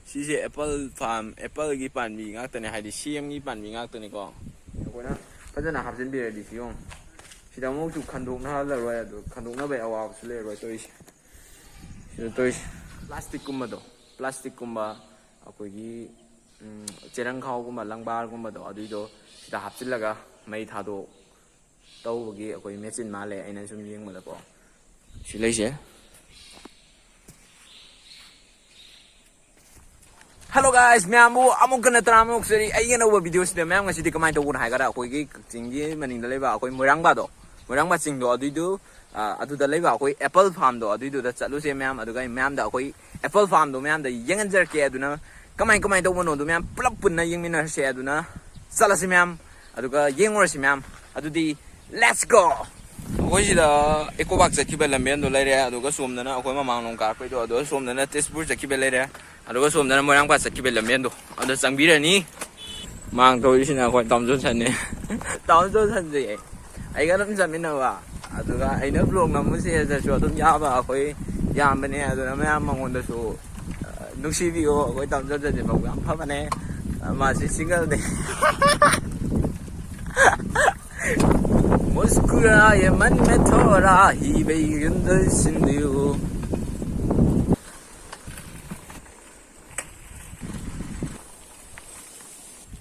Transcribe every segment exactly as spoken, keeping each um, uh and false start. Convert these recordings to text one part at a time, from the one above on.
ꯁꯤꯁꯦ apple farm, ꯑꯦꯄꯜꯒꯤ ꯄꯥꯝꯕꯤ ꯉꯥꯛꯇꯅꯦ, ꯍꯥꯏꯗꯤ ꯁꯦꯝꯒꯤ ꯄꯥꯝꯕꯤ ꯉꯥꯛꯇꯅꯤꯀꯣ꯫ ꯑꯩꯈꯣꯏꯅ ꯐꯖꯅ ꯍꯥꯞꯆꯤꯟꯕꯤꯔꯗꯤ ꯁꯤ ꯌꯦꯡꯉꯣ꯫ ꯁꯤꯗ ꯑꯃꯨꯛꯁꯨ ꯈꯟꯗꯣꯛꯅꯍꯜꯂꯔꯣꯏ, ꯑꯗꯨ ꯈꯟꯗꯣꯛꯅꯕꯩ ꯑꯋꯥꯕꯁꯨ ꯂꯩꯔꯔꯣꯏ ꯇꯧꯔꯤꯁꯦ꯫ ꯁꯤꯗ ꯇꯧꯔꯤꯁꯦ ꯄ꯭ꯂꯥꯁꯇꯤꯛꯀꯨꯝꯕꯗꯣ, ꯄ꯭ꯂꯥꯁꯇꯤꯛꯀꯨꯝꯕ, ꯑꯩꯈꯣꯏꯒꯤ, ꯎꯝ, ꯆꯦꯔꯪ ꯈꯥꯎꯒꯨꯝꯕ, ꯂꯪꯕꯥꯔꯒꯨꯝꯕꯗꯣ, ꯑꯗꯨꯏꯗꯣ ꯁꯤꯗ ꯍꯥꯞꯆꯤꯜꯂꯒ ꯃꯩ ꯊꯥꯗꯣꯛ ꯇꯧꯕꯒꯤ ꯑꯩꯈꯣꯏ ꯃꯦꯆꯤꯟ ꯃꯥꯜꯂꯦ, ꯑꯩꯅ ꯁꯨꯝ ꯌꯦꯡꯕꯗꯀꯣ꯫ ꯁꯤ ꯂꯩꯁꯦ꯫ Hello guys, ꯃꯌꯥꯝꯕꯨ ꯑꯃꯨꯛꯀ ꯅꯠꯇꯅ ꯑꯃꯨꯛ ꯁꯔꯤ ꯑꯩꯒꯤ ꯑꯅꯧꯕ ꯚꯤꯗꯤꯑꯣꯁꯤꯗ ꯃꯌꯥꯝ ꯉꯁꯤꯗꯤ ꯀꯃꯥꯏꯅ ꯇꯧꯕꯅꯣ ꯍꯥꯏꯔꯀꯥꯟꯗ ꯑꯩꯈꯣꯏꯒꯤ ꯀꯛꯆꯤꯡꯒꯤ ꯃꯅꯤꯡꯗ ꯂꯩꯕ ꯑꯩꯈꯣꯏ ꯃꯣꯏꯔꯥꯡꯕꯥꯗꯣ, ꯃꯣꯏꯔꯥꯡꯕꯥ ꯆꯤꯡꯗꯣ ꯑꯗꯨꯏꯗꯨ, ꯑ, ꯑꯗꯨꯗ ꯂꯩꯕ ꯑꯩꯈꯣꯏ ꯑꯦꯄꯜ ꯐꯥꯔꯝꯗꯣ ꯑꯗꯨꯏꯗꯨꯗ ꯆꯠꯂꯨꯁꯦ ꯃꯌꯥꯝ꯫ ꯑꯗꯨꯒ ꯑꯩ ꯃꯌꯥꯝꯗ ꯑꯩꯈꯣꯏ ꯑꯦꯄꯜ ꯐꯥꯔꯝꯗꯣ ꯃꯌꯥꯝꯗ ꯌꯦꯡꯍꯟꯖꯔꯛꯀꯦ꯫ ꯑꯗꯨꯅ ꯀꯃꯥꯏ ꯀꯃꯥꯏꯅ ꯇꯧꯕꯅꯣꯗꯣ ꯃꯌꯥꯝ ꯄꯨꯂꯞ ꯄꯨꯟꯅ ꯌꯦꯡꯃꯤꯟꯅꯔꯁꯦ꯫ ꯑꯗꯨꯅ ꯆꯠꯂꯁꯤ ꯃꯌꯥꯝ꯫ ꯑꯗꯨꯒ ꯌꯦꯡꯉꯨꯔꯁꯤ ꯃꯌꯥꯝ꯫ ꯑꯗꯨꯗꯤ let's go! ꯑꯩꯈꯣꯏ ꯁꯤꯗ ꯏꯀꯣ ꯄꯥꯔꯛ ꯆꯠꯈꯤꯕ ꯂꯝꯕꯦꯟꯗꯣ ꯂꯩꯔꯦ, ꯑꯗꯨꯒ ꯁꯣꯝꯗꯅ ꯑꯩꯈꯣꯏ ꯃꯃꯥꯡꯂꯣꯝ ꯀꯥꯔꯛꯄꯩꯗꯣ, ꯑꯗꯨꯒ ꯁꯣꯝꯗꯅ ꯇꯦꯖꯄꯨꯔ ꯆꯠꯈꯤꯕ ꯂꯩꯔꯦ, ꯑꯗꯨꯒ ꯁꯣꯝꯗꯅ ꯃꯣꯏꯔꯥꯡꯄꯥꯠ ꯆꯠꯈꯤꯕ ꯂꯝꯕꯦꯟꯗꯣ ꯑꯗꯨ ꯆꯪꯕꯤꯔꯅꯤ꯫ ꯃꯥꯡ ꯊꯧꯔꯤꯁꯤꯅ ꯑꯩꯈꯣꯏ ꯇꯥꯃꯣ ꯖꯣꯟꯁꯟꯅꯤ꯫ ꯇꯥꯃꯣ ꯖꯣꯟꯁꯟꯁꯦ ꯑꯩꯒ ꯑꯗꯨꯝ ꯆꯠꯃꯤꯟꯅꯕ, ꯑꯗꯨꯒ ꯑꯩꯅ ꯕ꯭ꯂꯣꯛ ꯅꯝꯃꯨꯁꯦ ꯍꯥꯏꯔꯁꯨ ꯑꯗꯨꯝ ꯌꯥꯕ ꯑꯩꯈꯣꯏ ꯏꯌꯥꯝꯕꯅꯦ꯫ ꯑꯗꯨꯅ ꯃꯌꯥꯝ ꯃꯉꯣꯟꯗꯁꯨ ꯅꯨꯡꯁꯤꯕꯤꯌꯣ꯫ ꯑꯩꯈꯣꯏ ꯇꯥꯃꯣ ꯖꯣꯟꯁꯟꯁꯦ ꯃꯕꯨꯛ ꯌꯥꯝ ꯐꯕꯅꯦ꯫ ꯃꯥꯁꯤ ꯁꯤꯡꯒꯜꯅꯦ꯫ मुस्कुराए मन में थोड़ा ही बेगुंदर सिंधु।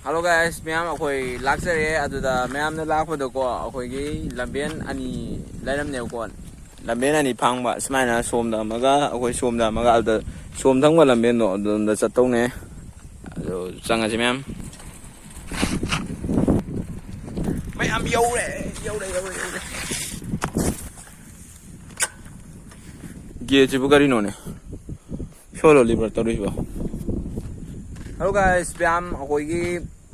Hello guys, ꯃꯌꯥꯝ ꯑꯩꯈꯣꯏ ꯂꯥꯛꯆꯔꯦ꯫ ꯑꯗꯨꯗ ꯃꯌꯥꯝꯅ ꯂꯥꯛꯄꯗꯀꯣ ꯑꯩꯈꯣꯏꯒꯤ ꯂꯝꯕꯦꯟ ꯑꯅꯤ ꯂꯩꯔꯝꯅꯦꯕꯀꯣ꯫ ꯂꯝꯕꯦꯟ ꯑꯅꯤ ꯐꯥꯡꯕ ꯁꯨꯃꯥꯏꯅ ꯁꯣꯝꯗ ꯑꯃꯒ ꯑꯩꯈꯣꯏ ꯁꯣꯝꯗ ꯑꯃꯒ, ꯑꯗꯨꯗ ꯁꯣꯝ ꯊꯪꯕ ꯂꯝꯕꯦꯟꯗꯣ ꯑꯗꯣꯝꯗ ꯆꯠꯇꯧꯅꯦ꯫ ꯑꯗꯣ ꯆꯪꯉꯁꯤ ꯃꯌꯥꯝ꯫ ꯃꯌꯥꯝ ꯌꯧꯔꯦ, ꯌꯧꯔꯦ, ꯌꯧꯔꯦ, ꯌꯧꯔꯦ꯫ ꯒꯦꯠꯁꯤꯕꯨ ꯀꯔꯤꯅꯣꯅꯦ? ꯁꯣ ꯂꯣꯜꯂꯤꯕ꯭ꯔꯥ ꯇꯧꯔꯤꯁꯤꯕꯣ? Hello guys, ꯃꯌꯥꯝ ꯑꯩꯈꯣꯏꯒꯤ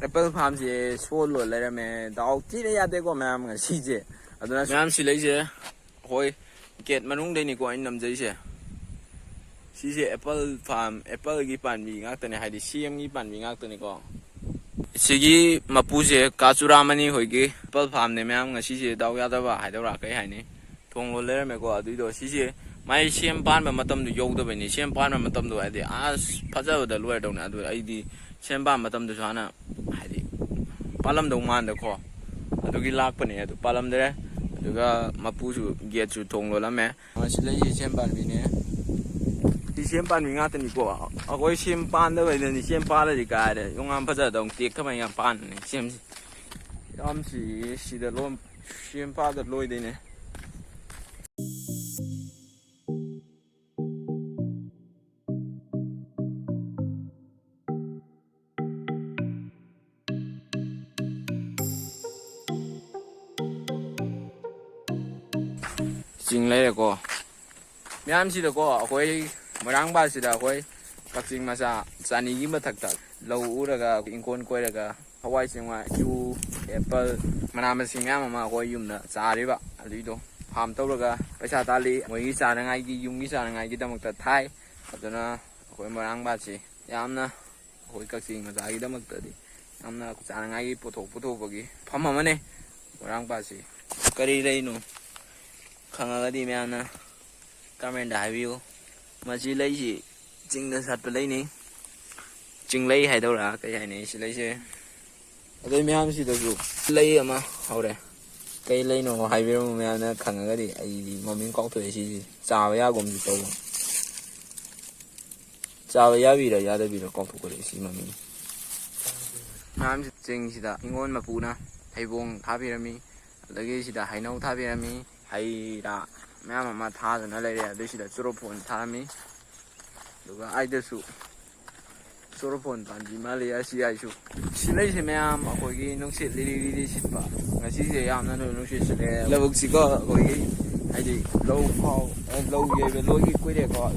ꯑꯦꯄꯜ ꯐꯥꯔꯝꯁꯦ ꯁꯣ ꯂꯣꯜ ꯂꯩꯔꯝꯃꯦ꯫ ꯗꯥꯎ ꯊꯤꯅ ꯌꯥꯗꯦꯀꯣ ꯃꯌꯥꯝ ꯉꯁꯤꯁꯦ꯫ ꯑꯗꯨꯅ ꯃꯌꯥꯝ ꯁꯤ ꯂꯩꯁꯦ ꯑꯩꯈꯣꯏ ꯒꯦꯠ ꯃꯅꯨꯡꯗꯩꯅꯤꯀꯣ ꯑꯩꯅ ꯅꯝꯖꯩꯁꯦ꯫ ꯁꯤꯁꯦ ꯑꯦꯄꯜ ꯐꯥꯔꯝ, ꯑꯦꯄꯜꯒꯤ ꯄꯥꯝꯕꯤ ꯉꯥꯛꯇꯅꯦ, ꯍꯥꯏꯗꯤ ꯁꯦꯝꯒꯤ ꯄꯥꯝꯕꯤ ꯉꯥꯛꯇꯅꯤꯀꯣ꯫ ꯁꯤꯒꯤ ꯃꯄꯨꯁꯦ ꯀꯥ ꯆꯨꯔꯥꯃꯅꯤ ꯍꯣꯏꯒꯤ ꯑꯦꯄꯜ ꯐꯥꯔꯝꯅꯦ ꯃꯌꯥꯝ꯫ ꯉꯁꯤꯁꯦ ꯗꯥꯎ ꯌꯥꯗꯕ ꯍꯥꯏꯗꯧꯔꯥ ꯀꯩ ꯍꯥꯏꯅꯤ, ꯊꯣꯡ ꯂꯣꯜ ꯂꯩꯔꯝꯃꯦꯀꯣ꯫ ꯑꯗꯨꯏꯗꯣ ꯁꯤꯁꯦ ꯃꯥꯏ ꯁꯦꯝ ꯄꯥꯟꯕ ꯃꯇꯝꯗꯨ ꯌꯧꯗꯕꯩꯅꯤ꯫ ꯁꯦꯝ ꯄꯥꯟꯕ ꯃꯇꯝꯗꯨ ꯍꯥꯏꯗꯤ ꯑꯁ ꯐꯖꯕꯗ ꯂꯣꯏꯔꯗꯧꯅꯤ꯫ ꯑꯗꯨ ꯑꯩꯗꯤ ꯁꯦꯝ ꯄꯥꯟꯕ ꯃꯇꯝꯗꯨꯁꯨ ꯍꯥꯟꯅ ꯍꯥꯏꯗꯤ ꯄꯥꯜꯂꯝꯗꯧ ꯃꯥꯟꯗꯀꯣ, ꯑꯗꯨꯒꯤ ꯂꯥꯛꯄꯅꯦ꯫ ꯑꯗꯨ ꯄꯥꯜꯂꯝꯗ꯭ꯔꯦ꯫ ꯑꯗꯨꯒ ꯃꯄꯨꯁꯨ ꯒꯦꯠꯁꯨ ꯊꯣꯡ ꯂꯣꯜꯂꯝꯃꯦ꯫ ꯁꯤ ꯂꯩꯁꯤ ꯁꯦꯝ ꯄꯥꯟꯕꯤꯅꯦ꯫ ꯁꯤ ꯁꯦꯝ ꯄꯥꯟꯕꯤ ꯉꯥꯛꯇꯅꯤꯀꯣ꯫ ꯑꯩꯈꯣꯏ ꯁꯦꯝ ꯄꯥꯟꯗꯕꯩꯗꯅꯤ꯫ ꯁꯦꯝ ꯄꯥꯜꯂꯗꯤ ꯀꯥꯏꯔꯦ꯫ ꯌꯣꯡꯉꯥꯝ ꯐꯖꯗꯧ ꯇꯦꯛ ꯀꯃꯥꯏꯅ ꯌꯥꯝ ꯄꯥꯟꯕꯅꯦ ꯁꯦꯝꯁꯤ꯫ ꯌꯥꯝ ꯁꯤ ꯁꯤꯗ ꯂꯣꯝ ꯁꯦꯝ ꯄꯥꯟꯗ ꯂꯣꯏꯗꯣꯏꯅꯦ꯫ ꯆꯤꯡ ꯂꯩꯔꯦꯀꯣ꯫ ꯃꯌꯥꯝꯁꯤꯗꯀꯣ ꯑꯩꯈꯣꯏ ꯃꯣꯏꯔꯥꯡ ꯄꯥꯠꯁꯤꯗ ꯑꯩꯈꯣꯏ ꯀꯛꯆꯤꯡ ꯃꯆꯥ ꯆꯅꯤꯒꯤ ꯃꯊꯛꯇ ꯂꯧ ꯎꯔꯒ ꯏꯪꯈꯣꯜ ꯀꯣꯏꯔꯒ ꯍꯋꯥꯏ ꯆꯦꯡꯋꯥꯏ, ꯆꯨ, ꯑꯦꯄꯜ, ꯃꯅꯥ ꯃꯁꯤꯡ ꯃꯌꯥꯝ ꯑꯃ ꯑꯩꯈꯣꯏ ꯌꯨꯝꯗ ꯆꯥꯔꯤꯕ ꯑꯗꯨꯏꯗꯣ ꯐꯥꯝ ꯇꯧꯔꯒ ꯄꯩꯁꯥ ꯇꯥꯜꯂꯤ꯫ ꯃꯣꯏꯒꯤ ꯆꯥꯅꯉꯥꯏꯒꯤ, ꯌꯨꯝꯒꯤ ꯆꯥꯅꯉꯥꯏꯒꯤꯗꯃꯛꯇ ꯊꯥꯏ꯫ ꯑꯗꯨꯅ ꯑꯩꯈꯣꯏ ꯃꯣꯏꯔꯥꯡ ꯄꯥꯠꯁꯤ ꯌꯥꯝꯅ ꯑꯩꯈꯣꯏ ꯀꯛꯆꯤꯡ ꯃꯆꯥꯒꯤꯗꯃꯛꯇꯗꯤ ꯌꯥꯝꯅ ꯆꯥꯅꯉꯥꯏꯒꯤ ꯄꯣꯠꯊꯣꯛ ꯄꯨꯊꯣꯛꯄꯒꯤ ꯃꯐꯝ ꯑꯃꯅꯤ꯫ ꯃꯣꯏꯔꯥꯡ ꯄꯥꯠꯁꯤ ꯀꯔꯤ ꯂꯩꯅꯣ ꯈꯪꯉꯒꯗꯤ ꯃꯌꯥꯝꯅ ꯀꯃꯦꯟꯗ ꯍꯥꯏꯕꯤꯌꯨ꯫ ꯃꯁꯤ ꯂꯩꯁꯤ ꯆꯤꯡꯗ ꯁꯥꯠꯄ ꯂꯩꯅꯤ꯫ ꯆꯤꯡꯂꯩ ꯍꯥꯏꯗꯧꯔꯥ ꯀꯩ ꯍꯥꯏꯅꯤ ꯁꯤ ꯂꯩꯁꯦ꯫ ꯑꯗꯩ ꯃꯌꯥꯝꯁꯤꯗꯁꯨ ꯂꯩ ꯑꯃ ꯍꯧꯔꯦ꯫ ꯀꯩ ꯂꯩꯅꯣ ꯍꯥꯏꯕꯤꯔꯝꯃꯨ ꯃꯌꯥꯝꯅ ꯈꯪꯉꯒꯗꯤ꯫ ꯑꯩꯗꯤ ꯃꯃꯤꯡ ꯀꯥꯎꯊꯣꯛꯑꯦ꯫ ꯁꯤꯁꯤ ꯆꯥꯕ ꯌꯥꯒꯨꯝꯁꯨ ꯇꯧꯕ꯫ ꯆꯥꯕ ꯌꯥꯕꯤꯔ ꯌꯥꯗꯕꯤꯔ ꯀꯥꯎꯊꯣꯛꯈ꯭ꯔꯦ ꯁꯤ ꯃꯃꯤꯡ꯫ ꯃꯌꯥꯝꯁꯤ ꯆꯤꯡꯁꯤꯗ ꯍꯤꯡꯒꯣꯜ ꯃꯄꯨꯅ ꯍꯩꯕꯣꯡ ꯊꯥꯕꯤꯔꯝꯃꯤ, ꯑꯗꯒꯤ ꯁꯤꯗ ꯍꯩꯅꯧ ꯊꯥꯕꯤꯔꯝꯃꯤ, ꯍꯩ ꯔꯥ ꯃꯌꯥꯝ ꯑꯃ ꯊꯥꯗꯨꯅ ꯂꯩꯔꯦ꯫ ꯑꯗꯨꯏ ꯁꯤꯗ ꯆꯨꯔꯨꯐꯣꯟ ꯊꯥꯔꯝꯃꯤ꯫ ꯑꯗꯨꯒ ꯑꯩꯗꯁꯨ ꯆꯨꯔꯨꯐꯣꯟ ꯄꯥꯝꯕꯤ ꯃꯥꯜꯂꯤ ꯑꯁꯤ ꯍꯥꯏꯁꯨ꯫ ꯁꯤ ꯂꯩꯁꯦ ꯃꯌꯥꯝ ꯑꯩꯈꯣꯏꯒꯤ ꯅꯨꯡꯁꯤꯠ ꯂꯤꯔꯤ ꯂꯤꯔꯤ ꯁꯤꯠꯄ꯫ ꯉꯁꯤꯁꯦ ꯌꯥꯝꯅ ꯅꯨꯡꯁꯤꯠ ꯁꯤꯠꯂꯦ꯫ ꯂꯧꯕꯨꯛꯁꯤꯀꯣ ꯑꯩꯈꯣꯏꯒꯤ ꯍꯥꯏꯗꯤ ꯂꯧ ꯈꯥꯎ-, ꯂꯧ ꯌꯩꯕ ꯂꯣꯏꯒꯤ ꯀꯨꯏꯔꯦꯀꯣ꯫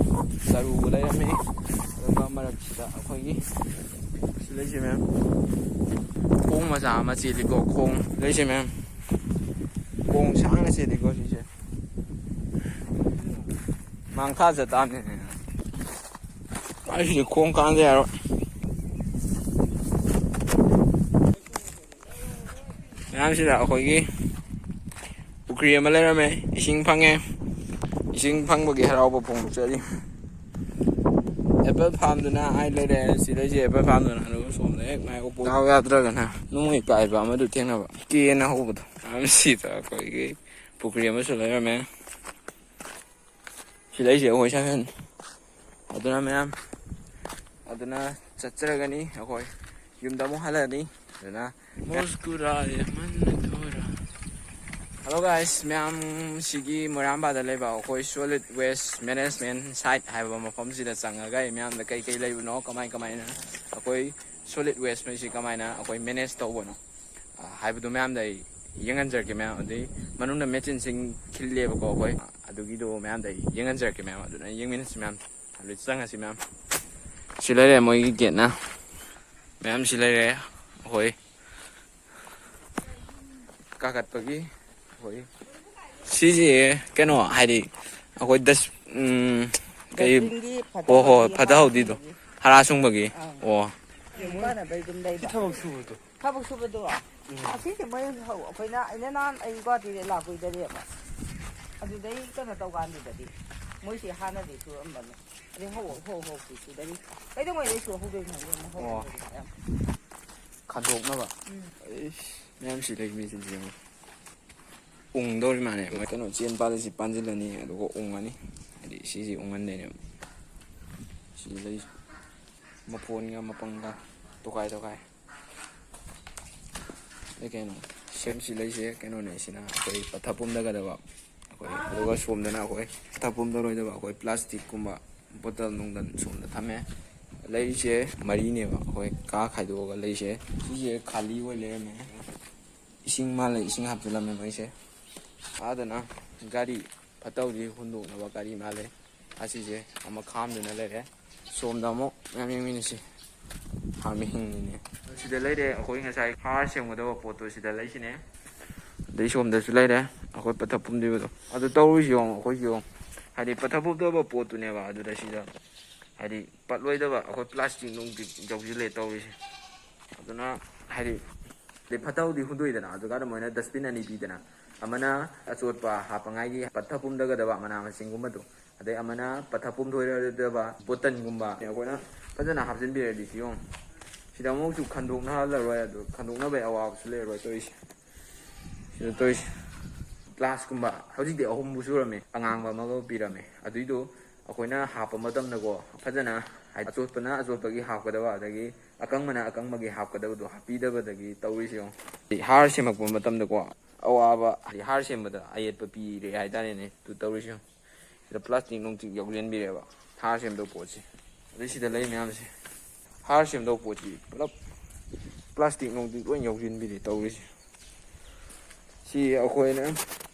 ꯆꯔꯨ ꯂꯩꯔꯝꯃꯤ꯫ ꯑꯗꯨꯒ ꯃꯔꯛꯁꯤꯗ ꯑꯩꯈꯣꯏꯒꯤ ꯁꯤ ꯂꯩꯁꯦ ꯃꯌꯥꯝ ꯈꯣꯡ ꯃꯆꯥ ꯑꯃ ꯆꯦꯜꯂꯤꯀꯣ꯫ ꯈꯣꯡ ꯂꯩꯁꯦ ꯃꯌꯥꯝ ꯈꯣꯡ ꯁꯥꯡꯅ ꯆꯦꯜꯂꯤꯀꯣ ꯁꯤꯁꯦ꯫ ꯃꯥꯡꯊꯥ ꯆꯠꯇꯥꯕꯅꯤꯅꯦ꯫ ꯑꯩꯁꯤꯗꯤ ꯈꯣꯡ ꯀꯥꯟꯗ ꯌꯥꯔꯣꯏ꯫ ꯃꯌꯥꯝꯁꯤꯗ ꯑꯩꯈꯣꯏꯒꯤ ꯄꯨꯈ꯭ꯔꯤ ꯑꯃ ꯂꯩꯔꯝꯃꯦ, ꯏꯁꯤꯡ ꯐꯪꯉꯦ꯫ ꯏꯁꯤꯡ ꯐꯪꯕꯒꯤ ꯍꯔꯥꯎꯕ ꯐꯣꯡꯗꯣꯛꯆꯔꯤ꯫ ꯑꯦꯄꯜ ꯐꯥꯔꯝꯗꯨꯅ ꯑꯩ ꯂꯩꯔꯦ, ꯁꯤꯗꯩꯁꯦ ꯑꯦꯄꯜ ꯐꯥꯔꯝꯗꯨꯅ, ꯑꯗꯨꯒ ꯁꯣꯝꯗ ꯍꯦꯛ ꯃꯥꯏ ꯑꯣꯄꯣ-, ꯗꯥꯎ ꯌꯥꯗ꯭ꯔꯒꯅ ꯅꯣꯡꯃꯩ ꯄꯥꯏꯕ ꯑꯃꯗꯨ ꯊꯦꯡꯅꯕ, ꯀꯦꯅ ꯍꯧꯕꯗꯣ꯫ ꯃꯌꯥꯝ ꯁꯤꯗ ꯑꯩꯈꯣꯏꯒꯤ ꯄꯨꯈ꯭ꯔꯤ ꯑꯃꯁꯨ ꯂꯩꯔꯝꯃꯦ꯫ ꯁꯤꯗꯩꯁꯦ ꯑꯩꯈꯣꯏ ꯁꯥꯏꯐꯦꯟ꯫ ꯑꯗꯨꯅ ꯃꯌꯥꯝ, ꯑꯗꯨꯅ ꯆꯠꯆꯔꯒꯅꯤ ꯑꯩꯈꯣꯏ ꯌꯨꯝꯗ ꯑꯃꯨꯛ ꯍꯜꯂꯛꯑꯅꯤ꯫ ꯑꯗꯨꯅ ꯃꯨꯁꯀꯨꯔꯥꯌꯦ ꯃꯟ ꯊꯣꯔꯥ꯫ Hello guys, ꯃꯌꯥꯝ, ꯁꯤꯒꯤ ꯃꯣꯏꯔꯥꯡꯕꯥꯗ ꯂꯩꯕ ꯑꯩꯈꯣꯏ solid waste management site ꯍꯥꯏꯕ ꯃꯐꯝꯁꯤꯗ ꯆꯪꯉꯒ ꯑꯩ ꯃꯌꯥꯝꯗ ꯀꯩ ꯀꯩ ꯂꯩꯕꯅꯣ, ꯀꯃꯥꯏ ꯀꯃꯥꯏꯅ ꯑꯩꯈꯣꯏ solid waste ꯃꯩꯁꯤ ꯀꯃꯥꯏꯅ ꯑꯩꯈꯣꯏ manage ꯇꯧꯕꯅꯣ, ꯑ, ꯍꯥꯏꯕꯗꯨ ꯃꯌꯥꯝꯗ ꯑꯩ ꯌꯦꯡꯍꯟꯖꯔꯛꯀꯦ ꯃꯌꯥꯝ꯫ ꯑꯗꯩ ꯃꯅꯨꯡꯗ ꯃꯦꯆꯤꯟꯁꯤꯡ ꯈꯤꯜꯂꯦꯕꯀꯣ ꯑꯩꯈꯣꯏ, ꯑꯗꯨꯒꯤꯗꯣ ꯃꯌꯥꯝꯗ ꯑꯩ ꯌꯦꯡꯍꯟꯖꯔꯛꯀꯦ ꯃꯌꯥꯝ꯫ ꯑꯗꯨꯅ ꯌꯦꯡꯃꯤꯟꯅꯁꯤ ꯃꯌꯥꯝ, ꯑꯗꯨ ꯆꯪꯉꯁꯤ ꯃꯌꯥꯝ꯫ ꯁꯤ ꯂꯩꯔꯦ ꯃꯣꯏꯒꯤ ꯒꯦꯠꯅ꯫ ꯃꯌꯥꯝ ꯁꯤ ꯂꯩꯔꯦ ꯑꯩꯈꯣꯏ ꯀꯥꯈꯠꯄꯒꯤ꯫ ꯑꯩꯈꯣꯏ ꯁꯤꯁꯦ ꯀꯩꯅꯣ ꯍꯥꯏꯗꯤ ꯑꯩꯈꯣꯏ ꯗꯁ-, ꯎꯝ, ꯀꯩ, ꯗꯁꯕꯤꯟꯒꯤ ꯍꯣꯏ ꯍꯣꯏ, ꯐꯠꯇꯕꯒꯤ ꯍꯥꯔ ꯐꯠꯇꯍꯧꯗꯤꯗꯣ, ꯁꯨꯡꯕꯒꯤ꯫ ꯍꯥꯔꯥ ꯁꯨꯡꯕꯒꯤ꯫ ꯑꯥ꯫ ꯑꯣ꯫ ꯌꯨꯝ ꯀꯥꯟꯅꯕꯩ ꯑꯗꯨꯝ ꯂꯩꯕ꯫ ꯊꯕꯛ ꯁꯨꯕꯗꯣ꯫ ꯊꯕꯛ ꯁꯨꯕꯗꯣ꯫ ꯎꯝ꯫ ꯑꯁꯤꯁꯦ ꯃꯣꯏ ꯍꯧ-, ꯑꯩꯈꯣꯏꯅ, ꯑꯩꯅ ꯅꯍꯥꯟ ꯑꯩ ꯒꯨꯍꯥꯇꯤꯗ ꯂꯥꯛꯄꯩꯗꯅꯦꯕ꯫ ꯑꯗꯨꯗꯩ ꯀꯩꯅꯣ ꯇꯧꯀꯥꯟꯗꯨꯗꯗꯤ ꯃꯣꯏꯁꯤ ꯍꯥꯟꯅꯗꯤ ꯁꯨꯔꯝꯕꯅꯦ꯫ ꯑꯗꯩ ꯍꯧ-, ꯍꯧ-, ꯍꯧ-, ꯁꯨꯗꯔꯤ꯫ ꯀꯩꯗꯧꯉꯩꯗꯩ ꯁꯨ ꯍꯧꯗꯣꯏꯅꯣ ꯈꯪꯗꯦ, ꯑꯃꯨꯛ ꯑꯣ꯫ ꯍꯧꯗꯣꯏꯅꯣ ꯌꯥꯝ꯫ ꯈꯟꯗꯣꯛꯅꯕ꯫ ꯎꯝ꯫ ꯑꯩꯁ, ꯃꯌꯥꯝ ꯁꯤ ꯂꯩ ꯃꯤꯁꯤꯡꯁꯦ ꯌꯦꯡꯉꯣ꯫ ꯎꯪꯗꯧꯔꯤ ꯃꯥꯜꯂꯦ꯫ ꯃꯣꯏ ꯀꯩꯅꯣ ꯆꯦꯟ ꯄꯥꯜꯂꯤꯁꯤ ꯄꯥꯟꯁꯤꯜꯂꯅꯤ, ꯑꯗꯨꯒ ꯎꯪꯉꯅꯤ꯫ ꯍꯥꯏꯗꯤ ꯁꯤꯁꯤ ꯎꯪꯍꯟꯗꯣꯏꯅꯦꯕ꯫ ꯁꯤ ꯂꯩ ꯃꯐꯣꯟꯒ ꯃꯄꯪꯒ ꯇꯣꯈꯥꯏ ꯇꯣꯈꯥꯏ꯫ ꯑꯗꯩ ꯀꯩꯅꯣ, ꯁꯦꯝꯁꯤ ꯂꯩꯁꯦ ꯀꯩꯅꯣꯅꯦ, ꯁꯤꯅ ꯑꯩꯈꯣꯏ ꯄꯠꯊ ꯄꯨꯝꯊꯒꯗꯕ꯫ ꯑꯩꯈꯣꯏ, ꯑꯗꯨꯒ ꯁꯣꯝꯗꯅ ꯑꯩꯈꯣꯏ ꯄꯠꯊ ꯄꯨꯝꯊꯔꯣꯏꯗꯕ ꯑꯩꯈꯣꯏ plastic ꯀꯨꯝꯕ ꯕꯣꯇꯜ ꯅꯨꯡꯗꯜ ꯁꯣꯝꯗ ꯊꯝꯃꯦ꯫ ꯂꯩꯁꯦ ꯃꯔꯤꯅꯦꯕ ꯑꯩꯈꯣꯏ ꯀꯥ ꯈꯥꯏꯗꯣꯛꯑꯒ ꯂꯩꯁꯦ꯫ ꯁꯤꯁꯦ ꯈꯥꯂꯤ ꯑꯣꯏ ꯂꯩꯔꯝꯃꯦ꯫ ꯏꯁꯤꯡ ꯃꯥꯜꯂꯦ, ꯏꯁꯤꯡ ꯍꯥꯞꯆꯤꯜꯂꯝꯃꯦ ꯃꯣꯏꯁꯦ꯫ ꯑꯥꯗꯅ ꯒꯥꯔꯤ ꯐꯠꯇ ꯍꯥꯎꯗꯤ ꯍꯨꯟꯗꯣꯛꯅꯕ ꯒꯥꯔꯤ ꯃꯥꯜꯂꯦ꯫ ꯑꯁꯤꯁꯦ ꯑꯃ ꯈꯥꯝꯗꯨꯅ ꯂꯩꯔꯦ꯫ ꯁꯣꯝꯗ ꯑꯃꯨꯛ ꯃꯌꯥꯝ ꯌꯦꯡꯃꯤꯟꯅꯁꯤ꯫ ꯍꯥꯃꯦꯡꯅꯤꯅꯦ꯫ ꯁꯤꯗ ꯂꯩꯔꯦ ꯑꯩꯈꯣꯏ ꯉꯁꯥꯏ ꯍꯥꯔ ꯁꯦꯝꯒꯗꯕ ꯄꯣꯠꯇꯣ ꯁꯤꯗ ꯂꯩꯁꯤꯅꯦ꯫ ꯑꯗꯩ ꯁꯣꯝꯗꯁꯨ ꯂꯩꯔꯦ ꯑꯩꯈꯣꯏ ꯄꯠꯊ ꯄꯨꯝꯗꯣꯏꯕꯗꯣ꯫ ꯑꯗꯨ ꯇꯧꯔꯤꯁꯤ ꯌꯦꯡꯉꯣ, ꯑꯩꯈꯣꯏꯁꯤ ꯌꯦꯡꯉꯣ꯫ ꯍꯥꯏꯗꯤ ꯄꯠꯊ ꯄꯨꯝꯗꯕ ꯄꯣꯠꯇꯨꯅꯦꯕ ꯑꯗꯨꯗ ꯁꯤꯗ ꯍꯥꯏꯗꯤ ꯄꯠꯂꯣꯏꯗꯕ ꯑꯩꯈꯣꯏ plastic ꯅꯨꯡ ꯌꯥꯎꯁꯤꯜꯂꯦ ꯇꯧꯔꯤꯁꯦ꯫ ꯑꯗꯨꯅ ꯍꯥꯏꯗꯤ, ꯑꯗꯩ ꯐꯠꯇ ꯍꯥꯎꯗꯤ ꯍꯨꯟꯗꯣꯛꯏꯗꯅ, ꯑꯗꯨꯀꯥꯟꯗ ꯃꯣꯏꯅ dustbin ꯑꯅꯤ ꯄꯤꯗꯅ, ꯑꯃꯅ ꯑꯆꯣꯠꯄ ꯍꯥꯞꯄꯉꯥꯏꯒꯤ ꯄꯠꯊ ꯄꯨꯝꯊꯒꯗꯕ ꯃꯅꯥ ꯃꯁꯤꯡꯒꯨꯝꯕꯗꯣ, ꯑꯗꯩ ꯑꯃꯅ ꯄꯠꯊ ꯄꯨꯝꯊꯣꯏꯔꯣꯏꯗꯕ ꯕꯣꯇꯜꯒꯨꯝꯕ ꯑꯩꯈꯣꯏꯅ ꯐꯖꯅ ꯍꯥꯞꯆꯤꯟꯕꯤꯔꯗꯤ꯫ ꯁꯤ ꯌꯦꯡꯉꯣ, ꯁꯤꯗ ꯑꯃꯨꯛꯁꯨ ꯈꯟꯗꯣꯛꯅꯍꯜꯂꯔꯣꯏ, ꯑꯗꯨ ꯈꯟꯗꯣꯛꯅꯕꯒꯤ ꯑꯋꯥꯕꯁꯨ ꯂꯩꯔꯔꯣꯏ ꯇꯧꯔꯤꯁꯦ꯫ ꯁꯤꯗ ꯇꯧꯔꯤꯁꯦ, ꯒ꯭ꯂꯥꯁꯀꯨꯝꯕ ꯍꯧꯖꯤꯛꯇꯤ ꯑꯍꯨꯝꯕꯨ ꯁꯨꯔꯝꯃꯦ, ꯑꯉꯥꯡꯕ ꯑꯃꯒ ꯄꯤꯔꯝꯃꯦ꯫ ꯑꯗꯨꯏꯗꯣ ꯑꯩꯈꯣꯏꯅ ꯍꯥꯞꯄ ꯃꯇꯝꯗꯀꯣ, ꯐꯖꯅ, ꯍꯥꯏꯗꯤ ꯑꯆꯣꯠꯄꯅ ꯑꯆꯣꯠꯄꯒꯤ ꯍꯥꯞꯀꯗꯕ, ꯑꯗꯒꯤ ꯑꯀꯪꯕꯅ ꯑꯀꯪꯕꯒꯤ ꯍꯥꯞꯀꯗꯕꯗꯣ ꯍꯥꯞꯄꯤꯗꯕꯗꯒꯤ ꯇꯧꯔꯤꯁꯦ ꯌꯦꯡꯉꯣ꯫ ꯍꯥꯔ ꯁꯦꯝꯃꯛꯄ ꯃꯇꯝꯗꯀꯣ, ꯑꯋꯥꯕ, ꯍꯥꯏꯗꯤ ꯍꯥꯔ ꯁꯦꯝꯕꯗ ꯑꯌꯦꯠꯄ ꯄꯤꯔꯦ ꯍꯥꯏꯇꯥꯔꯦꯅꯦ꯫ ꯑꯗꯨ ꯇꯧꯔꯤꯁꯦ ꯌꯦꯡꯉꯣ꯫ ꯁꯤꯗ ꯄ꯭ꯂꯥꯁꯇꯤꯛ ꯅꯨꯡꯇꯤꯛ ꯌꯥꯎꯁꯤꯟꯕꯤꯔꯦꯕ, ꯍꯥꯔ ꯁꯦꯝꯗꯧꯕ ꯄꯣꯠꯁꯦ꯫ ꯑꯗꯩ ꯁꯤꯗ ꯂꯩ ꯃꯌꯥꯝꯁꯦ, ꯍꯥꯔ ꯁꯦꯝꯗꯧꯕ ꯄꯣꯠꯁꯤ ꯄꯨꯂꯞ ꯄ꯭ꯂꯥꯁꯇꯤꯛ ꯅꯨꯡꯇꯤꯛ ꯂꯣꯏ ꯌꯥꯎꯁꯤꯟꯕꯤꯔꯦ ꯇꯧꯔꯤꯁꯦ꯫ ꯁꯤ ꯑꯩꯈꯣꯏꯅ,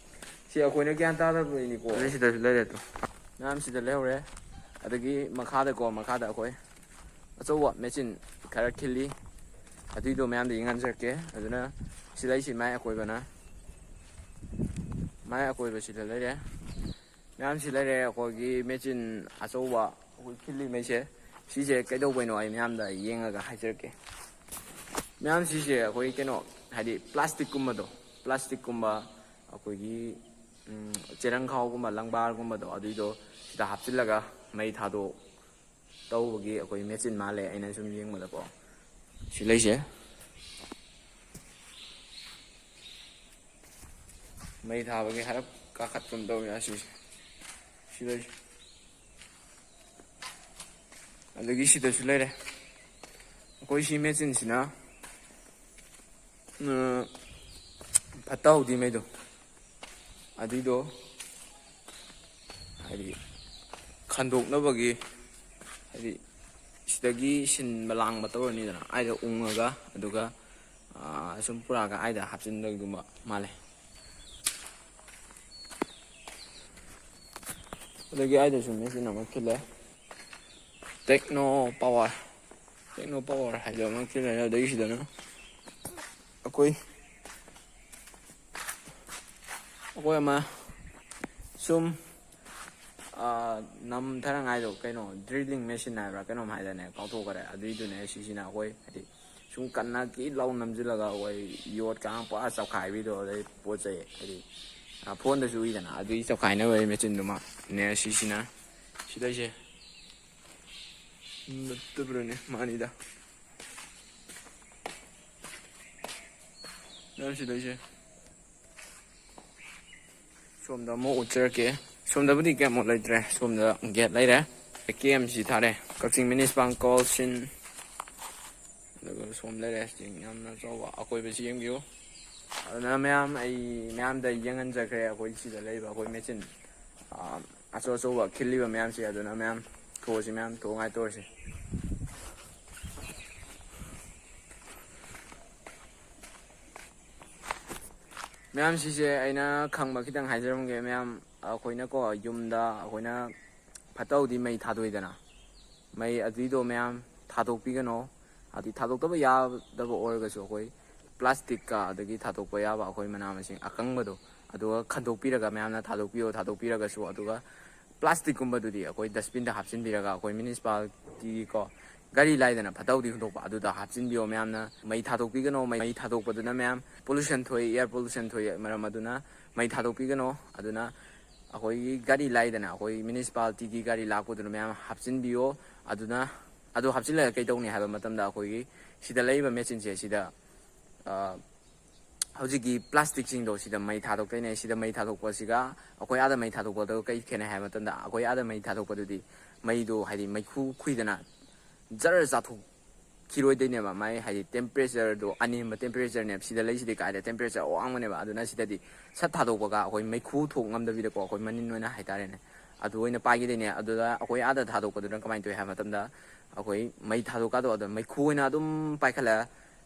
ꯁꯤ ꯑꯩꯈꯣꯏꯅ ꯒ꯭ꯌꯥꯟ ꯇꯥꯗꯕꯩꯅꯤꯀꯣ꯫ ꯑꯗꯩ ꯁꯤꯗꯁꯨ ꯂꯩꯔꯦ ꯇꯨ꯫ ꯃꯌꯥꯝ ꯁꯤꯗ ꯂꯩꯍꯧꯔꯦ꯫ ꯑꯗꯒꯤ ꯃꯈꯥꯗꯀꯣ, ꯃꯈꯥꯗ ꯑꯩꯈꯣꯏ ꯑꯆꯧꯕ ꯃꯦꯆꯤꯟ ꯈꯔ ꯈꯤꯜꯂꯤ꯫ ꯑꯗꯨꯏꯗꯣ ꯃꯌꯥꯝꯗ ꯌꯦꯡꯍꯟꯖꯔꯛꯀꯦ꯫ ꯑꯗꯨꯅ ꯁꯤ ꯂꯩꯁꯤ ꯃꯥꯏ ꯑꯀꯣꯏꯕꯅ, ꯃꯥꯏ ꯑꯀꯣꯏꯕꯁꯤꯗ ꯂꯩꯔꯦ꯫ ꯃꯌꯥꯝꯁꯤ ꯂꯩꯔꯦ ꯑꯩꯈꯣꯏꯒꯤ ꯃꯦꯆꯤꯟ ꯑꯆꯧꯕ ꯑꯩꯈꯣꯏ ꯈꯤꯜꯂꯤꯉꯩꯁꯦ꯫ ꯁꯤꯁꯦ ꯀꯩꯗꯧꯕꯩꯅꯣ ꯑꯩ ꯃꯌꯥꯝꯗ ꯌꯦꯡꯉꯒ ꯍꯥꯏꯖꯔꯛꯀꯦ꯫ ꯃꯌꯥꯝ ꯁꯤꯁꯦ ꯑꯩꯈꯣꯏ ꯀꯩꯅꯣ, ꯍꯥꯏꯗꯤ ꯄ꯭ꯂꯥꯁꯇꯤꯛꯀꯨꯝꯕꯗꯣ, ꯄ꯭ꯂꯥꯁꯇꯤꯛꯀꯨꯝꯕ, ꯑꯩꯈꯣꯏꯒꯤ ꯎꯝ, ꯆꯦꯔꯪ ꯈꯥꯎꯒꯨꯝꯕ, ꯂꯪꯕꯥꯔꯒꯨꯝꯕꯗꯣ, ꯑꯗꯨꯏꯗꯣ ꯁꯤꯗ ꯍꯥꯞꯆꯤꯜꯂꯒ ꯃꯩ ꯊꯥꯗꯣꯛ ꯇꯧꯕꯒꯤ ꯑꯩꯈꯣꯏ ꯃꯦꯆꯤꯟ ꯃꯥꯜꯂꯦ ꯑꯩꯅ ꯁꯨꯝ ꯌꯦꯡꯕꯗꯀꯣ꯫ ꯁꯤ ꯂꯩꯁꯦ ꯃꯩ ꯊꯥꯕꯒꯤ ꯍꯥꯏꯔꯞ ꯀꯥꯈꯠꯀꯨꯝ ꯇꯧꯋꯦ ꯑꯁꯤꯁꯦ꯫ ꯁꯤ ꯂꯩꯁꯦ꯫ ꯑꯗꯒꯤ ꯁꯤꯗꯁꯨ ꯂꯩꯔꯦ꯫ ꯑꯩꯈꯣꯏ ꯁꯤ ꯃꯦꯆꯤꯟꯁꯤꯅ, ꯎꯝ, ꯐꯠꯇ ꯍꯥꯎꯗꯤ ꯃꯩꯗꯣ, ꯑꯗꯨꯏꯗꯣ ꯍꯥꯏꯗꯤ ꯈꯟꯗꯣꯛꯅꯕꯒꯤ, ꯍꯥꯏꯗꯤ ꯁꯤꯗꯒꯤ ꯁꯤꯟꯕ ꯂꯥꯡꯕ ꯇꯧꯔꯅꯤꯗꯅ, ꯑꯥꯏꯗ ꯎꯪꯉꯒ, ꯑꯗꯨꯒ, ꯑꯥ, ꯁꯨꯝ ꯄꯨꯔꯛꯑꯒ ꯑꯥꯏꯗ ꯍꯥꯞꯆꯤꯟꯕꯒꯨꯝꯕ ꯃꯥꯜꯂꯦ꯫ ꯑꯗꯒꯤ ꯑꯥꯏꯗꯁꯨ ꯃꯦꯆꯤꯟ ꯑꯃ ꯈꯤꯜꯂꯦ, ꯇꯦꯛꯅꯣ ꯄꯥꯋꯔ, ꯇꯦꯛꯅꯣ ꯄꯥꯋꯔ ꯍꯥꯏꯕ ꯑꯃ ꯈꯤꯜꯂꯦ꯫ ꯑꯗꯒꯤ ꯁꯤꯗꯅ ꯑꯩꯈꯣꯏ, ꯑꯩꯈꯣꯏ ꯑꯃ ꯁꯨꯝ, ꯑꯥ, ꯅꯝꯊꯅꯉꯥꯏꯗꯣ, ꯀꯩꯅꯣ, ꯗ꯭ꯔꯤꯂꯤꯡ ꯃꯦꯆꯤꯟ ꯍꯥꯏꯕ꯭ꯔꯥ ꯀꯩꯅꯣꯝ ꯍꯥꯏꯗꯅꯦ, ꯀꯥꯎꯊꯣꯛꯈꯔꯦ꯫ ꯑꯗꯨꯏꯗꯨꯅꯦ ꯁꯤꯁꯤꯅ ꯑꯩꯈꯣꯏ ꯍꯥꯏꯗꯤ ꯁꯨꯝ ꯀꯟꯅ ꯀꯤ ꯂꯥꯎ ꯅꯝꯁꯤꯜꯂꯒ ꯑꯩꯈꯣꯏ ꯌꯣꯠꯀ ꯄꯨꯔꯥ ꯆꯞꯈꯥꯏꯕꯤꯗꯣ, ꯑꯗꯩ ꯄꯣꯠ ꯆꯩ ꯍꯥꯏꯗꯤ, ꯑ, ꯐꯣꯟꯗꯁꯨ ꯎꯏꯗꯅ, ꯑꯗꯨꯒꯤ ꯆꯞꯈꯥꯏꯅꯕꯒꯤ ꯃꯦꯆꯤꯟꯗꯨꯃꯛꯅꯦ ꯁꯤꯁꯤꯅ꯫ ꯁꯤ ꯂꯩꯁꯦ ꯅꯠꯇꯕ꯭ꯔꯅꯦ? ꯃꯥꯅꯤꯗ꯫ ꯅꯪ ꯁꯤ ꯂꯩꯁꯦ꯫ ꯁꯣꯝꯗ ꯑꯃꯨꯛ ꯎꯠꯆꯔꯛꯀꯦ꯫ ꯁꯣꯝꯗꯕꯨꯗꯤ ꯀꯌꯥꯃꯨꯛ ꯂꯩꯇ꯭ꯔꯦ꯫ ꯁꯣꯝꯗ ꯒꯦꯠ ꯂꯩꯔꯦ꯫ ꯀꯦ ꯑꯦꯝ ꯁꯤ ꯊꯥꯔꯦ꯫ ꯀꯛꯆꯤꯡ ꯃ꯭ꯌꯨꯅꯤꯁꯤꯄꯥꯜ ꯀꯥꯎꯟꯁꯤꯜ꯫ ꯑꯗꯨꯒ ꯁꯣꯝ ꯂꯩꯔꯦ꯫ ꯆꯤꯡ ꯌꯥꯝꯅ ꯆꯥꯎꯕ꯫ ꯑꯀꯣꯏꯕꯁꯤ ꯌꯦꯡꯕꯤꯌꯨ꯫ ꯑꯗꯨꯅ ꯃꯌꯥꯝ, ꯑꯩ ꯃꯌꯥꯝꯗ ꯌꯦꯡꯍꯟꯖꯈ꯭ꯔꯦ ꯑꯩꯈꯣꯏ ꯁꯤꯗ ꯂꯩꯕ ꯑꯩꯈꯣꯏ ꯃꯦꯆꯤꯟ, ꯑꯥ, ꯑꯆꯧ ꯑꯆꯧꯕ ꯈꯤꯜꯂꯤꯕ ꯃꯌꯥꯝꯁꯦ꯫ ꯑꯗꯨꯅ ꯃꯌꯥꯝ ꯊꯣꯛꯑꯁꯤ, ꯃꯌꯥꯝ ꯊꯣꯛꯉꯥꯏ ꯇꯧꯔꯁꯤ꯫ ꯃꯌꯥꯝ, ꯁꯤꯁꯦ ꯑꯩꯅ ꯈꯪꯕ ꯈꯤꯇꯪ ꯍꯥꯏꯖꯔꯝꯒꯦ꯫ ꯃꯌꯥꯝ, ꯑꯩꯈꯣꯏꯅꯀꯣ ꯌꯨꯝꯗ ꯑꯩꯈꯣꯏꯅ ꯐꯠꯇ ꯍꯥꯎꯗꯤ ꯃꯩ ꯊꯥꯗꯣꯛꯏꯗꯅ, ꯃꯩ ꯑꯗꯨꯏꯗꯣ ꯃꯌꯥꯝ ꯊꯥꯗꯣꯛꯄꯤꯒꯅꯣ꯫ ꯍꯥꯏꯗꯤ ꯊꯥꯗꯣꯛꯇꯕ ꯌꯥꯗꯕ ꯑꯣꯏꯔꯒꯁꯨ ꯑꯩꯈꯣꯏ ꯄ꯭ꯂꯥꯁꯇꯤꯛꯀ ꯑꯗꯒꯤ ꯊꯥꯗꯣꯛꯄ ꯌꯥꯕ ꯑꯩꯈꯣꯏ ꯃꯅꯥ ꯃꯁꯤꯡ ꯑꯀꯪꯕꯗꯣ, ꯑꯗꯨꯒ ꯈꯟꯗꯣꯛꯄꯤꯔꯒ ꯃꯌꯥꯝꯅ ꯊꯥꯗꯣꯛꯄꯤꯌꯣ꯫ ꯊꯥꯗꯣꯛꯄꯤꯔꯒꯁꯨ, ꯑꯗꯨꯒ ꯄ꯭ꯂꯥꯁꯇꯤꯛꯀꯨꯝꯕꯗꯨꯗꯤ ꯑꯩꯈꯣꯏ ꯗꯁꯕꯤꯟꯗ ꯍꯥꯞꯆꯤꯟꯕꯤꯔꯒ ꯑꯩꯈꯣꯏ ꯃ꯭ꯌꯨꯅꯤꯁꯤꯄꯥꯂꯤꯇꯤꯒꯤꯀꯣ ꯒꯥꯔꯤ ꯂꯥꯏꯗꯅ ꯐꯠꯇ ꯍꯥꯎꯗꯤ ꯍꯨꯟꯗꯣꯛꯄ, ꯑꯗꯨꯗ ꯍꯥꯞꯆꯤꯟꯕꯤꯌꯣ꯫ ꯃꯌꯥꯝꯅ ꯃꯩ ꯊꯥꯗꯣꯛꯄꯤꯒꯅꯣ꯫ ꯃꯩ ꯊꯥꯗꯣꯛꯄꯗꯨꯅ ꯃꯌꯥꯝ ꯄꯣꯂꯨꯁꯟ ꯊꯣꯛꯏ, ꯑꯦꯌꯔ ꯄꯣꯂꯨꯁꯟ ꯊꯣꯛꯏ꯫ ꯃꯔꯝ ꯑꯗꯨꯅ ꯃꯩ ꯊꯥꯗꯣꯛꯄꯤꯒꯅꯣ꯫ ꯑꯗꯨꯅ ꯑꯩꯈꯣꯏꯒꯤ ꯒꯥꯔꯤ ꯂꯥꯛꯏꯗꯅ, ꯑꯩꯈꯣꯏ ꯃ꯭ꯌꯨꯅꯤꯁꯤꯄꯥꯂꯤꯇꯤꯒꯤ ꯒꯥꯔꯤ ꯂꯥꯛꯄꯗꯨꯅ ꯃꯌꯥꯝ ꯍꯥꯞꯆꯤꯟꯕꯤꯌꯣ꯫ ꯑꯗꯨꯅ, ꯑꯗꯨ ꯍꯥꯞꯆꯤꯜꯂꯒ ꯀꯩꯗꯧꯅꯤ ꯍꯥꯏꯕ ꯃꯇꯝꯗ, ꯑꯩꯈꯣꯏꯒꯤ ꯁꯤꯗ ꯂꯩꯔꯤꯕ ꯃꯦꯆꯤꯟꯁꯦ ꯁꯤꯗ, ꯑ, ꯍꯧꯖꯤꯛꯀꯤ ꯄ꯭ꯂꯥꯁꯇꯤꯛꯁꯤꯡꯗꯣ ꯁꯤꯗ ꯃꯩ ꯊꯥꯗꯣꯛꯇꯣꯏꯅꯦ꯫ ꯁꯤꯗ ꯃꯩ ꯊꯥꯗꯣꯛꯄꯁꯤꯒ ꯑꯩꯈꯣꯏ ꯑꯥꯗ ꯃꯩ ꯊꯥꯗꯣꯛꯄꯗꯣ ꯀꯩ ꯈꯦꯠꯅꯩ ꯍꯥꯏꯕ ꯃꯇꯝꯗ, ꯑꯩꯈꯣꯏ ꯑꯥꯗ ꯃꯩ ꯊꯥꯗꯣꯛꯄꯗꯨꯗꯤ ꯃꯩꯗꯣ ꯍꯥꯏꯗꯤ ꯃꯩꯈꯨ ꯈꯨꯏꯗꯅ ꯖꯔ ꯆꯥꯊꯣꯛꯈꯤꯔꯣꯏꯗꯣꯏꯅꯦꯕ꯫ ꯃꯥꯏ ꯍꯥꯏꯗꯤ ꯇꯦꯝꯄꯔꯦꯆꯔꯗꯣ ꯑꯅꯦꯝꯕ ꯇꯦꯝꯄꯔꯦꯆꯔꯅꯦꯕ꯫ ꯁꯤꯗ ꯂꯩꯁꯤꯗꯤ ꯀꯥꯏꯗ ꯇꯦꯝꯄꯔꯦꯆꯔ ꯑꯋꯥꯡꯕꯅꯦꯕ꯫ ꯑꯗꯨꯅ ꯁꯤꯗꯗꯤ ꯁꯠ ꯊꯥꯗꯣꯛꯄꯒ ꯑꯩꯈꯣꯏ ꯃꯩꯈꯨ ꯊꯣꯛ ꯉꯝꯗꯕꯤꯗꯀꯣ, ꯑꯩꯈꯣꯏ ꯃꯅꯤꯟ ꯑꯣꯏꯅ ꯍꯥꯏꯇꯥꯔꯦꯅꯦ, ꯑꯗꯨ ꯑꯣꯏꯅ ꯄꯥꯏꯈꯤꯗꯣꯏꯅꯦ꯫ ꯑꯗꯨꯗ ꯑꯩꯈꯣꯏ ꯑꯥꯗ ꯊꯥꯗꯣꯛꯄꯗꯨꯅ ꯀꯃꯥꯏꯅ ꯇꯧꯏ ꯍꯥꯏꯕ ꯃꯇꯝꯗ, ꯑꯩꯈꯣꯏ ꯃꯩ ꯊꯥꯗꯣꯛꯀꯥꯟꯗꯣ ꯑꯗꯣ ꯃꯩꯈꯨ ꯑꯣꯏꯅ ꯑꯗꯨꯝ ꯄꯥꯏꯈꯠꯂ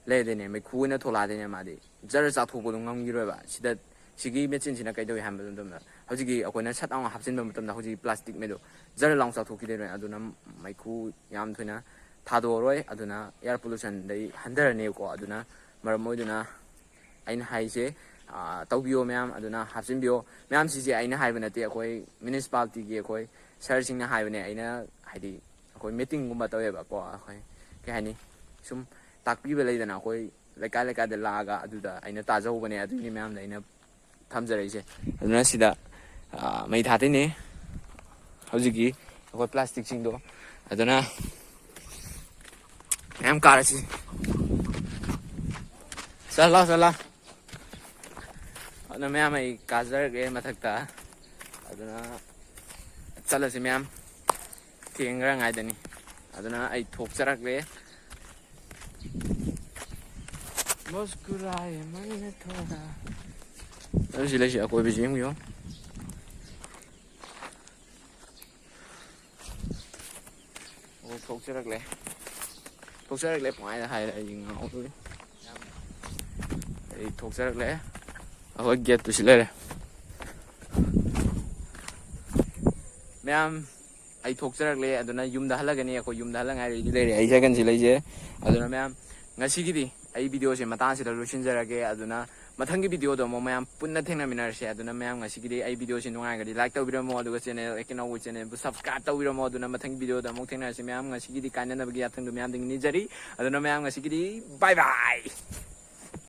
ꯂꯩꯔꯗꯣꯏꯅꯦ꯫ ꯃꯩꯈꯨ ꯑꯣꯏꯅ ꯊꯣꯛꯂꯛꯑꯗꯣꯏꯅꯦ꯫ ꯃꯥꯗꯤ ꯖꯔ ꯆꯥꯊꯣꯛꯄꯗꯣ ꯉꯝꯈꯤꯔꯣꯏꯕ꯫ ꯁꯤꯗ, ꯁꯤꯒꯤ ꯃꯦꯆꯤꯟꯁꯤꯅ ꯀꯩꯗꯧꯏ ꯍꯥꯏꯕ ꯃꯇꯝꯗ, ꯍꯧꯖꯤꯛꯀꯤ ꯑꯩꯈꯣꯏꯅ ꯁꯠ ꯂꯥꯎꯅ ꯍꯥꯞꯆꯤꯟꯕ ꯃꯇꯝꯗ ꯍꯧꯖꯤꯛꯀꯤ ꯄ꯭ꯂꯥꯁꯇꯤꯛ ꯃꯩꯗꯣ ꯖꯔ ꯂꯥꯎꯅ ꯆꯥꯊꯣꯛꯈꯤꯗꯣꯏꯅꯦ꯫ ꯑꯗꯨꯅ ꯃꯩꯈꯨ ꯌꯥꯝ ꯊꯣꯏꯅ ꯊꯥꯗꯣꯛꯑꯔꯣꯏ꯫ ꯑꯗꯨꯅ ꯑꯦꯌꯔ ꯄꯣꯂꯨꯁꯟꯗꯩ ꯍꯟꯊꯔꯅꯦꯕꯀꯣ꯫ ꯑꯗꯨꯅ ꯃꯔꯝ ꯑꯣꯏꯗꯨꯅ ꯑꯩꯅ ꯍꯥꯏꯁꯦ, ꯑ, ꯇꯧꯕꯤꯌꯣ ꯃꯌꯥꯝ꯫ ꯑꯗꯨꯅ ꯍꯥꯞꯆꯤꯟꯕꯤꯌꯣ ꯃꯌꯥꯝ꯫ ꯁꯤꯁꯦ ꯑꯩꯅ ꯍꯥꯏꯕ ꯅꯠꯇꯦ, ꯑꯩꯈꯣꯏ ꯃ꯭ꯌꯨꯅꯤꯁꯤꯄꯥꯂꯤꯇꯤꯒꯤ ꯑꯩꯈꯣꯏ ꯁꯔꯁꯤꯡꯅ ꯍꯥꯏꯕꯅꯦ꯫ ꯑꯩꯅ ꯍꯥꯏꯗꯤ ꯑꯩꯈꯣꯏ ꯃꯤꯇꯤꯡꯒꯨꯝꯕ ꯇꯧꯋꯦꯕꯀꯣ, ꯑꯩꯈꯣꯏ ꯀꯩ ꯍꯥꯏꯅꯤ, ꯁꯨꯝ ꯇꯥꯛꯄꯤꯕ ꯂꯩꯗꯅ, ꯑꯩꯈꯣꯏ ꯂꯩꯀꯥꯏ ꯂꯩꯀꯥꯏꯗ ꯂꯥꯛꯑꯒ ꯑꯗꯨꯗ ꯑꯩꯅ ꯇꯥꯖꯍꯧꯕꯅꯦ꯫ ꯑꯗꯨꯒꯤꯅꯤ ꯃꯌꯥꯝꯗ ꯑꯩꯅ ꯊꯝꯖꯔꯛꯏꯁꯦ꯫ ꯑꯗꯨꯅ ꯁꯤꯗ, ꯑ, ꯃꯩ ꯊꯥꯗꯣꯏꯅꯦ ꯍꯧꯖꯤꯛꯀꯤ ꯑꯩꯈꯣꯏ ꯄ꯭ꯂꯥꯁꯇꯤꯛꯁꯤꯡꯗꯣ꯫ ꯑꯗꯨꯅ ꯃꯌꯥꯝ ꯀꯥꯔꯁꯤ꯫ ꯆꯠꯂꯣ, ꯆꯠꯂꯣ꯫ ꯑꯗꯨꯅ ꯃꯌꯥꯝ ꯑꯩ ꯀꯥꯖꯔꯒꯦ ꯃꯊꯛꯇ꯫ ꯑꯗꯨꯅ ꯆꯠꯂꯁꯤ ꯃꯌꯥꯝ꯫ ꯊꯦꯡꯈ꯭ꯔꯉꯥꯏꯗꯅꯤ꯫ ꯑꯗꯨꯅ ꯑꯩ ꯊꯣꯛꯆꯔꯛꯂꯦ꯫ ꯃꯨꯁꯀꯨꯔꯥꯌꯦ ꯃꯟꯅ ꯊꯣꯔꯥ꯫ ꯑꯗꯨ ꯁꯤ ꯂꯩꯁꯤ ꯑꯀꯣꯏꯕꯁꯤ ꯌꯦꯡꯕꯤꯌꯨ꯫ ꯑꯣ, ꯊꯣꯛꯆꯔꯛꯂꯦ꯫ ꯊꯣꯛꯆꯔꯛꯂꯦ ꯄꯨꯡꯍꯥꯏꯗ ꯍꯥꯏꯔꯦ, ꯑꯩ ꯉꯥꯎꯔꯦ꯫ ꯑꯩ ꯊꯣꯛꯆꯔꯛꯂꯦ꯫ ꯑꯩꯈꯣꯏ ꯒꯦꯠꯇꯨ ꯁꯤ ꯂꯩꯔꯦ꯫ ꯃꯌꯥꯝ, ꯑꯩ ꯊꯣꯛꯆꯔꯛꯂꯦ꯫ ꯑꯗꯨꯅ ꯌꯨꯝꯗ ꯍꯜꯂꯒꯅꯤ꯫ ꯑꯩꯈꯣꯏ ꯌꯨꯝꯗ ꯍꯜꯂꯉꯥꯏ ꯔꯦꯗꯤ ꯂꯩꯔꯦ꯫ ꯑꯩ ꯁꯥꯏꯀꯜꯁꯤ ꯂꯩꯖꯩ꯫ ꯑꯗꯨꯅ ꯃꯌꯥꯝ, ꯉꯁꯤꯒꯤꯗꯤ ꯑꯩ ꯚꯤꯗꯤꯑꯣꯁꯦ ꯃꯇꯥꯡꯁꯤꯗ ꯂꯣꯏꯁꯤꯟꯖꯔꯒꯦ꯫ ꯑꯗꯨꯅ ꯃꯊꯪꯒꯤ ꯚꯤꯗꯤꯑꯣꯗ ꯑꯃꯨꯛ ꯃꯌꯥꯝ ꯄꯨꯟꯅ ꯊꯦꯡꯅꯃꯤꯟꯅꯔꯁꯦ꯫ ꯑꯗꯨꯅ ꯃꯌꯥꯝ, ꯉꯁꯤꯒꯤꯗꯤ ꯑꯩ ꯚꯤꯗꯤꯑꯣꯁꯤ ꯅꯨꯡꯉꯥꯏꯔꯒꯗꯤ ꯂꯥꯏꯛ ꯇꯧꯕꯤꯔꯝꯃꯣ, ꯑꯗꯨꯒ ꯆꯦꯅꯦꯜ, ꯑꯩ ꯀꯩꯅꯣ ꯆꯦꯅꯦꯜꯕꯨ ꯁꯕꯁꯀ꯭ꯔꯥꯏꯕ ꯇꯧꯕꯤꯔꯝꯃꯣ꯫ ꯑꯗꯨꯅ ꯃꯊꯪꯒꯤ ꯚꯤꯗꯤꯑꯣꯗ ꯑꯃꯨꯛ ꯊꯦꯡꯅꯔꯁꯤ ꯃꯌꯥꯝ꯫ ꯉꯁꯤꯒꯤꯗꯤ ꯀꯥꯏꯅꯅꯕꯒꯤ ꯌꯥꯊꯪꯗꯣ ꯃꯌꯥꯝꯗꯒꯤ ꯅꯤꯖꯔꯤ꯫ ꯑꯗꯨꯅ ꯃꯌꯥꯝ, ꯉꯁꯤꯒꯤꯗꯤ ꯕꯥꯏ ꯕꯥꯏ꯫